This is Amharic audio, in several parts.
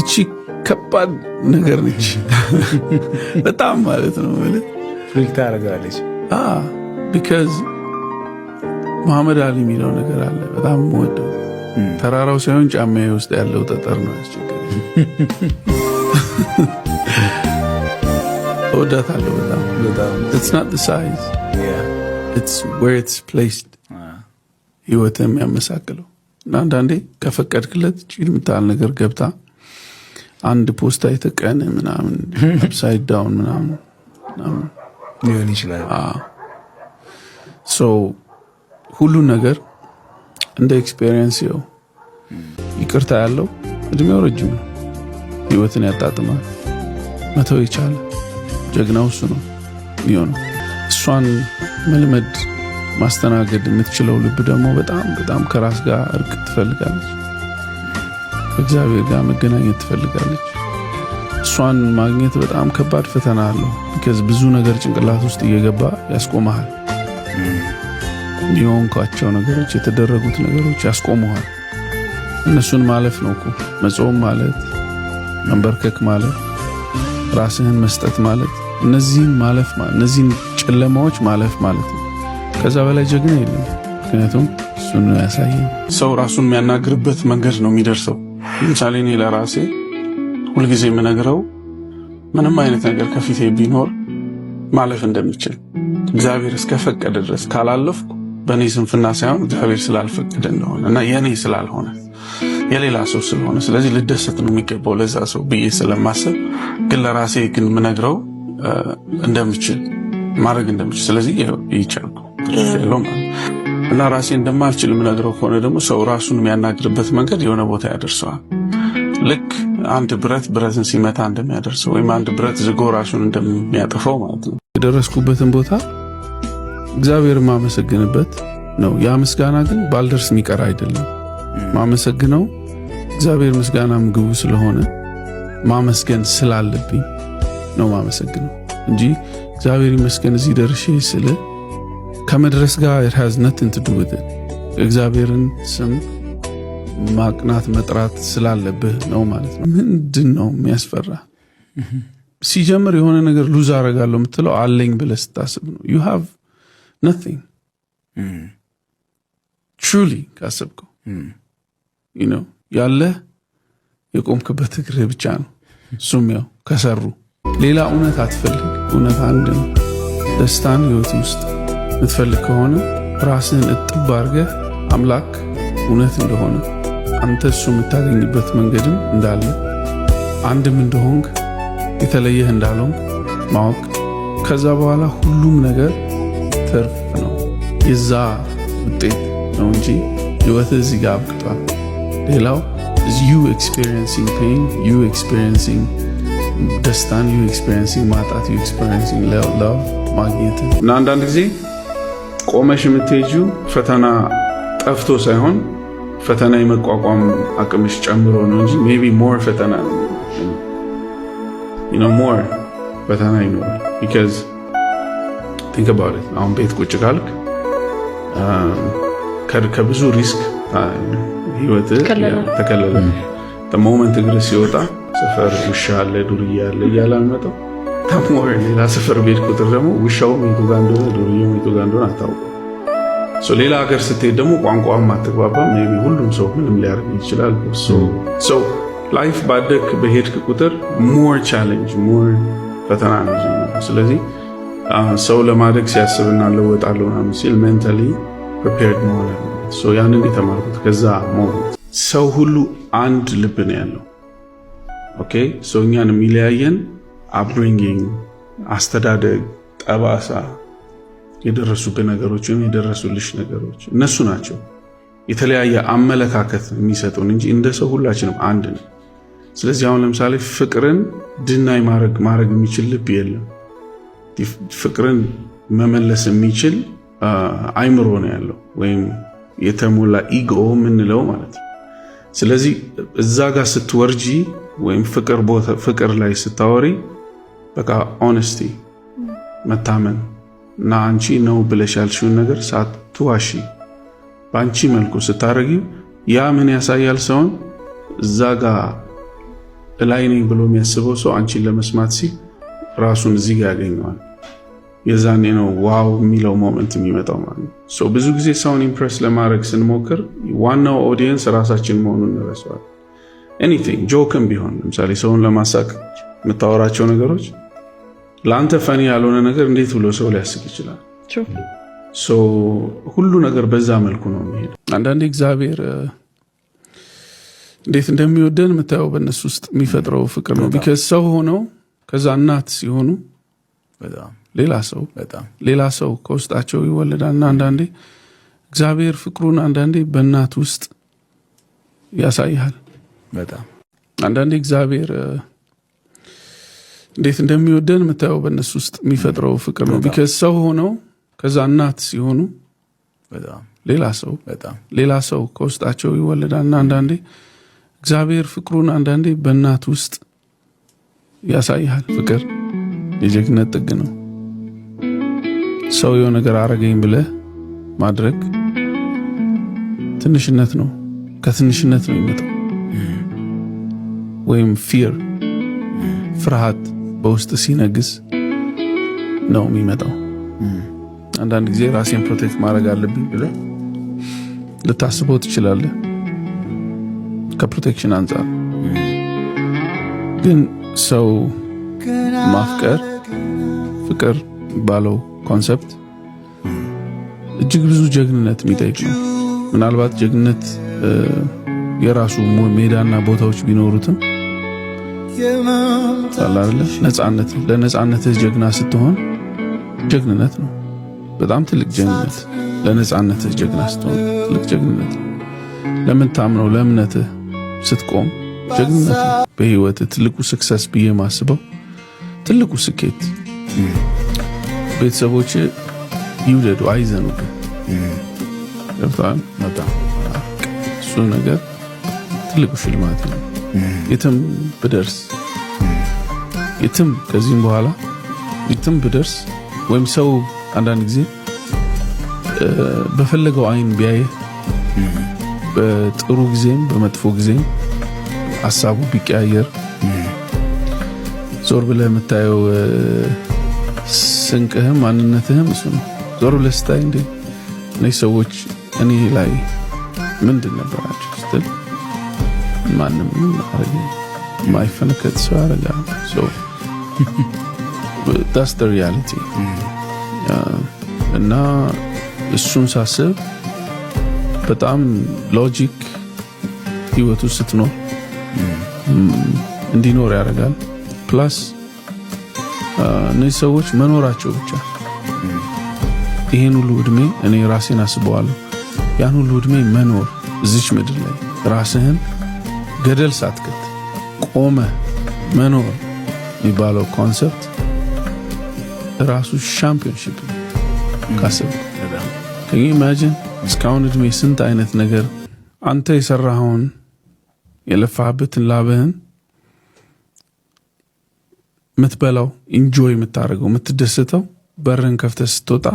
እቺ ከባድ ነገር ነች በጣም ማለት ነው። Freak ታደርጋለች። Because መሐመድ አሊ የሚለው ነገር አለ፣ በጣም የምወደው፣ ተራራው ሳይሆን ጫማዬ ውስጥ ያለው ጠጠር ነው ያስቸገረኝ። እወዳታለሁ በጣም። It's not the size, it's where it's placed ህይወትን የሚያመሳቅለው። እና አንዳንዴ ከፈቀድክለት ቺል የምታህል ነገር ገብታ አንድ post አይተህ ቀን ምናምን upside down ምናምን ምናምን ሊሆን ይችላል። So ሁሉን ነገር እንደ experience ይኸው። ይቅርታ ያለው እድሜው ረጅም ነው። ህይወትን ያጣጥማል። መተው የቻለ ጀግናው እሱ ነው የሚሆነው። እሷን መልመድ ማስተናገድ የምትችለው ልብ ደግሞ በጣም በጣም ከራስ ጋር እርቅ ትፈልጋለች። ከእግዚአብሔር ጋር መገናኘት ትፈልጋለች። እሷን ማግኘት በጣም ከባድ ፈተና አለው። Because ብዙ ነገር ጭንቅላት ውስጥ እየገባ ያስቆመሃል። የሆንኳቸው ነገሮች፣ የተደረጉት ነገሮች ያስቆመሃል። እነሱን ማለፍ ነው እኮ መጾም ማለት፣ መንበርከክ ማለት፣ ራስህን መስጠት ማለት፣ እነዚህን ማለፍ፣ እነዚህን ጨለማዎች ማለፍ ማለት ነው። ከዛ በላይ ጀግና የለም። ምክንያቱም እሱን ነው ያሳየኝ። ሰው ራሱን የሚያናግርበት መንገድ ነው የሚደርሰው። ለምሳሌ እኔ ለራሴ ሁልጊዜ የምነግረው ምንም አይነት ነገር ከፊቴ ቢኖር ማለፍ እንደምችል፣ እግዚአብሔር እስከፈቀደ ድረስ ካላለፍኩ በእኔ ስንፍና ሳይሆን እግዚአብሔር ስላልፈቀደ እንደሆነ እና የእኔ ስላልሆነ የሌላ ሰው ስለሆነ፣ ስለዚህ ልደሰት ነው የሚገባው ለዛ ሰው ብዬ ስለማስብ፣ ግን ለራሴ ግን የምነግረው እንደምችል፣ ማድረግ እንደምችል፣ ስለዚህ ይቻልኩ ያለው ማለት እና ራሴ እንደማልችል የምነግረው ከሆነ ደግሞ ሰው ራሱን የሚያናግርበት መንገድ የሆነ ቦታ ያደርሰዋል። ልክ አንድ ብረት ብረትን ሲመታ እንደሚያደርሰው ወይም አንድ ብረት ዝጎ ራሱን እንደሚያጠፋው ማለት ነው። የደረስኩበትን ቦታ እግዚአብሔር የማመሰግንበት ነው። ያ ምስጋና ግን ባልደርስ የሚቀር አይደለም። ማመሰግነው እግዚአብሔር ምስጋና ምግቡ ስለሆነ ማመስገን ስላለብኝ ነው ማመሰግነው እንጂ እግዚአብሔር ይመስገን እዚህ ደርሼ ስል ከመድረስ ጋር it has nothing to do with it። እግዚአብሔርን ስም ማቅናት መጥራት ስላለብህ ነው ማለት ነው። ምንድን ነው የሚያስፈራ? ሲጀምር የሆነ ነገር lose አደርጋለሁ የምትለው አለኝ ብለህ ስታስብ ነው። You have nothing truly ካሰብከው። ያለህ የቆምክበት እግርህ ብቻ ነው። እሱም ያው ከሰሩ። ሌላ እውነት አትፈልግ። እውነት አንድ ነው። ደስታን ህይወት ውስጥ የምትፈልግ ከሆነ ራስህን እጥብ አድርገህ አምላክ እውነት እንደሆነ፣ አንተ እሱ የምታገኝበት መንገድም እንዳለ፣ አንድም እንደሆንክ፣ የተለየህ እንዳልሆንክ ማወቅ። ከዛ በኋላ ሁሉም ነገር ትርፍ ነው፣ የዛ ውጤት ነው እንጂ ህይወትህ እዚህ ጋር አብቅቷል። ሌላው you experiencing pain, you experiencing ደስታን፣ you experiencing ማጣት፣ you experiencing love ማግኘት። እና አንዳንድ ጊዜ ቆመሽ የምትሄጂው ፈተና ጠፍቶ ሳይሆን ፈተና የመቋቋም አቅምሽ ጨምሮ ነው እንጂ maybe more ፈተና ነው፣ more ፈተና ይኖራል። Because think about it፣ አሁን ቤት ቁጭ ካልክ ከብዙ risk ህይወት ተከለለ። Moment እግር ሲወጣ ሰፈር ውሻ አለ፣ ዱርዬ አለ እያለ አልመጣው more። ሌላ ሰፈር ቤት ቁጥር ደግሞ ውሻው የቱ ጋር እንደሆነ ዱርዬው የቱ ጋር እንደሆነ አታውቅም። ሌላ ሀገር ስትሄድ ደግሞ ቋንቋም አትግባባም። Maybe ሁሉም ሰው ምንም ሊያደርግ ይችላል። Life ባደግ በሄድክ ቁጥር more challenge፣ more ፈተና ነው። ስለዚህ ሰው ለማደግ ሲያስብና ለወጣለሁ ምናምን ሲል mentally prepared መሆን አለበት። ያንን የተማርኩት ከዛ moment። ሰው ሁሉ አንድ ልብ ነው ያለው። Okay፣ so እኛን የሚለያየን upbringing፣ አስተዳደግ፣ ጠባሳ፣ የደረሱብን ነገሮች ወይም የደረሱልሽ ነገሮች እነሱ ናቸው የተለያየ አመለካከት የሚሰጡን እንጂ እንደ ሰው ሁላችንም አንድ ነው። ስለዚህ አሁን ለምሳሌ ፍቅርን deny ማድረግ የሚችል ልብ የለም። ፍቅርን መመለስ የሚችል አይምሮ ነው ያለው ወይም የተሞላ ego የምንለው ማለት ነው። ስለዚህ እዛ ጋር ስትወርጂ ወይም ፍቅር ላይ ስታወሪ በቃ honesty፣ መታመን እና አንቺ ነው ብለሽ ያልሽውን ነገር ሳትዋሺ በአንቺ መልኩ ስታደርጊው ያ ምን ያሳያል? ሰውን እዛ ጋር እላይ ነኝ ብሎ የሚያስበው ሰው አንቺን ለመስማት ሲል ራሱን እዚህ ጋር ያገኘዋል። የዛኔ ነው wow የሚለው moment የሚመጣው ማለት ነው። So ብዙ ጊዜ ሰውን impress ለማድረግ ስንሞክር ዋናው audience ራሳችን መሆኑን እንረሳዋለን። Anything joke ም ቢሆን፣ ለምሳሌ ሰውን ለማሳቅ የምታወራቸው ነገሮች፣ ለአንተ funny ያልሆነ ነገር እንዴት ብሎ ሰው ሊያስቅ ይችላል? So ሁሉ ነገር በዛ መልኩ ነው የሚሄደው። አንዳንዴ እግዚአብሔር እንዴት እንደሚወደን የምታየው በእነሱ ውስጥ የሚፈጥረው ፍቅር ነው። Because ሰው ሆነው ከዛ እናት ሲሆኑ ሌላ ሰው፣ ሌላ ሰው ከውስጣቸው ይወለዳል። እና አንዳንዴ እግዚአብሔር ፍቅሩን አንዳንዴ በእናት ውስጥ ያሳይሃል። አንዳንዴ እግዚአብሔር እንዴት እንደሚወደን የምታየው በእነሱ ውስጥ የሚፈጥረው ፍቅር ነው። Because ሰው ሆነው ከዛ እናት ሲሆኑ ሌላ ሰው፣ ሌላ ሰው ከውስጣቸው ይወለዳል። እና አንዳንዴ እግዚአብሔር ፍቅሩን አንዳንዴ በእናት ውስጥ ያሳይሃል። ፍቅር የጀግነት ጥግ ነው። ሰው የሆነ ነገር አረገኝ ብለህ ማድረግ ትንሽነት ነው። ከትንሽነት ነው የሚመጣው። ወይም fear፣ ፍርሃት በውስጥ ሲነግስ ነው የሚመጣው። አንዳንድ ጊዜ ራሴን protect ማድረግ አለብኝ ብለህ ልታስበው ትችላለህ። ከ protection አንጻር ግን ሰው ማፍቀር፣ ፍቅር ባለው concept እጅግ ብዙ ጀግንነት የሚጠይቅ ነው። ምናልባት ጀግንነት የራሱ ሜዳና ቦታዎች ቢኖሩትም፣ አይደለ፣ ነጻነት፣ ለነጻነትህ ጀግና ስትሆን ጀግንነት ነው። በጣም ትልቅ ጀግንነት። ለነጻነትህ ጀግና ስትሆን ትልቅ ጀግንነት ነው። ለምታምነው ለእምነትህ ስትቆም ጀግንነት ነው። በህይወትህ ትልቁ success ብዬ ማስበው፣ ትልቁ ስኬት ቤተሰቦች ይውደዱ፣ አይዘኑብህ። ገብቶሃል? እሱ ነገር ትልቁ ሽልማት ነው። የትም ብደርስ፣ የትም ከዚህም በኋላ የትም ብደርስ፣ ወይም ሰው አንዳንድ ጊዜ በፈለገው አይን ቢያይህ፣ በጥሩ ጊዜም በመጥፎ ጊዜም ሀሳቡ ቢቀያየር፣ ዞር ብለህ የምታየው ስንቅህም ማንነትህም እሱ ነው። ዞር ብለህ ስታይ እንዴ እነዚህ ሰዎች እኔ ላይ ምንድን ነበራቸው ስትል ማንም ምን አረገ የማይፈነከት ሰው ያደርጋል። That's the reality። እና እሱን ሳስብ በጣም logic ህይወቱ ስትኖር እንዲኖር ያደርጋል። Plus እነዚህ ሰዎች መኖራቸው ብቻ፣ ይሄን ሁሉ እድሜ እኔ ራሴን አስበዋለሁ። ያን ሁሉ እድሜ መኖር፣ እዚች ምድር ላይ ራስህን ገደል ሳትከት ቆመ መኖር የሚባለው concept ራሱ championship ነው ካሰብክ። Imagine እስካሁን እድሜ ስንት አይነት ነገር፣ አንተ የሰራኸውን፣ የለፋህበትን፣ ላብህን የምትበላው፣ enjoy የምታደርገው፣ የምትደሰተው በርህን ከፍተህ ስትወጣ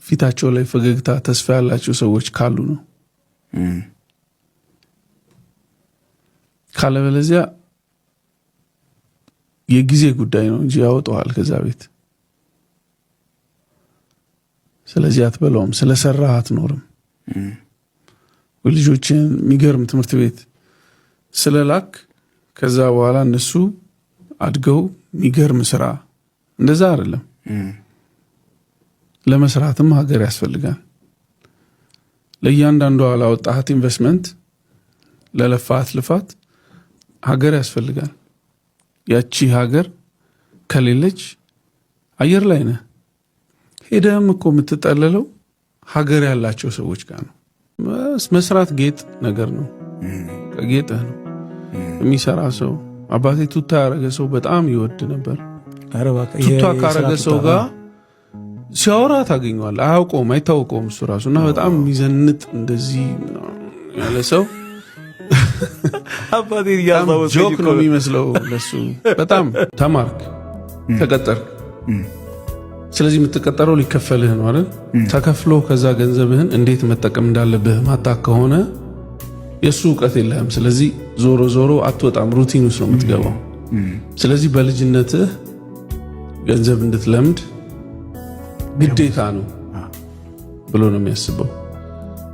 ፊታቸው ላይ ፈገግታ፣ ተስፋ ያላቸው ሰዎች ካሉ ነው። ካለበለዚያ የጊዜ ጉዳይ ነው እንጂ ያወጣዋል ከዛ ቤት። ስለዚህ አትበላውም፣ ስለሰራህ አትኖርም። ልጆችን የሚገርም ትምህርት ቤት ስለላክ ከዛ በኋላ እነሱ አድገው የሚገርም ስራ፣ እንደዛ አይደለም። ለመስራትም ሀገር ያስፈልጋል። ለእያንዳንዷ ላወጣሃት ኢንቨስትመንት፣ ለለፋት ልፋት ሀገር ያስፈልጋል። ያቺ ሀገር ከሌለች አየር ላይ ነህ። ሄደህም እኮ የምትጠለለው ሀገር ያላቸው ሰዎች ጋር ነው። መስራት ጌጥ ነገር ነው፣ ጌጥህ ነው። የሚሰራ ሰው፣ አባቴ ቱታ ያደረገ ሰው በጣም ይወድ ነበር። ቱታ ካረገ ሰው ጋር ሲያወራ ታገኘዋለህ። አያውቀውም፣ አይታወቀውም እሱ ራሱ። እና በጣም የሚዘንጥ እንደዚህ ያለ ሰው joke ነው የሚመስለው ለሱ። በጣም ተማርክ፣ ተቀጠርክ። ስለዚህ የምትቀጠረው ሊከፈልህ ነው አይደል? ተከፍሎ ከዛ ገንዘብህን እንዴት መጠቀም እንዳለብህ ማታውቅ ከሆነ የእሱ እውቀት የለህም። ስለዚህ ዞሮ ዞሮ አትወጣም፣ routine ውስጥ ነው የምትገባው። ስለዚህ በልጅነትህ ገንዘብ እንድትለምድ ግዴታ ነው ብሎ ነው የሚያስበው።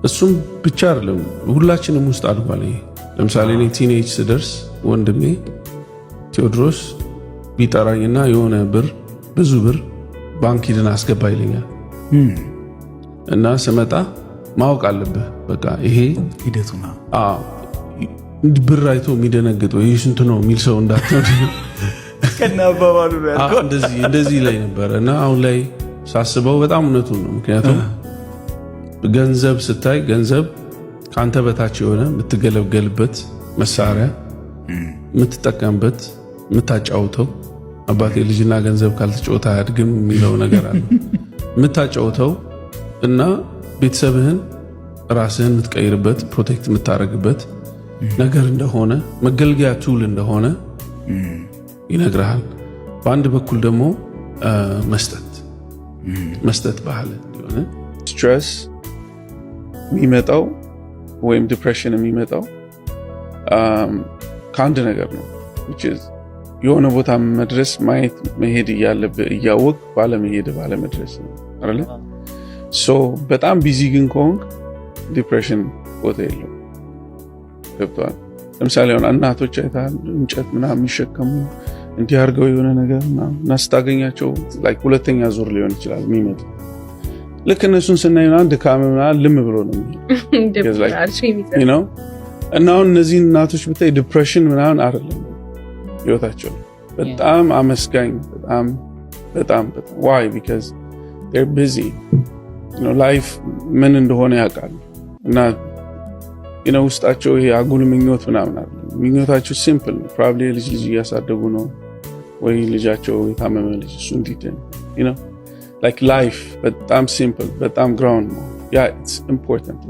እሱም ብቻ አይደለም፣ ሁላችንም ውስጥ አድጓል ይሄ። ለምሳሌ እኔ teenage ስደርስ ወንድሜ ቴዎድሮስ ቢጠራኝና የሆነ ብር፣ ብዙ ብር ባንክ ሂድና አስገባ ይለኛል እና ስመጣ ማወቅ አለብህ በቃ ይሄ ሂደቱ ነው። አዎ፣ ብር አይቶ የሚደነግጥ ወይ ይህ ስንት ነው የሚል ሰው እንዳትሆን። ከነ አባባሉ ነው ያልከው። እንደዚህ እንደዚህ ላይ ነበረ እና አሁን ላይ ሳስበው በጣም እውነቱን ነው። ምክንያቱም ገንዘብ ስታይ ገንዘብ ከአንተ በታች የሆነ የምትገለገልበት መሳሪያ፣ የምትጠቀምበት፣ የምታጫውተው፣ አባቴ ልጅና ገንዘብ ካልተጫወተ አያድግም የሚለው ነገር አለ። የምታጫውተው እና ቤተሰብህን ራስህን የምትቀይርበት፣ protect የምታደርግበት ነገር እንደሆነ፣ መገልገያ tool እንደሆነ ይነግርሃል። በአንድ በኩል ደግሞ መስጠት መስጠት ባህል የሆነ stress የሚመጣው ወይም depression የሚመጣው ከአንድ ነገር ነው፣ which is የሆነ ቦታ መድረስ፣ ማየት፣ መሄድ እያለብህ እያወቅህ ባለመሄድ፣ ባለመድረስ ነው አይደለ? So በጣም busy ግን ከሆንክ depression ቦታ የለውም። ገብቶሃል? ለምሳሌ አሁን እናቶች አይተሃል፣ እንጨት ምናምን የሚሸከሙ እንዲህ አድርገው የሆነ ነገር ምናምን እና ስታገኛቸው like ሁለተኛ ዙር ሊሆን ይችላል የሚመጡ፣ ልክ እነሱን ስናይ ምናምን ድካም ምናምን ልም ብሎ ነው የሚሄደው። You know? እና አሁን እነዚህን እናቶች ብታይ depression ምናምን አይደለም ህይወታቸው፣ በጣም አመስጋኝ፣ በጣም በጣም በጣም። Why? Because they're busy። Life ምን እንደሆነ ያውቃሉ እና ውስጣቸው ይሄ አጉል ምኞት ምናምን አለ። ምኞታቸው simple ነው። Probably የልጅ ልጅ እያሳደጉ ነው ወይ ልጃቸው የታመመ ልጅ እሱ እንዲድን፣ like life በጣም simple፣ በጣም ground ነው። Yeah, it's important።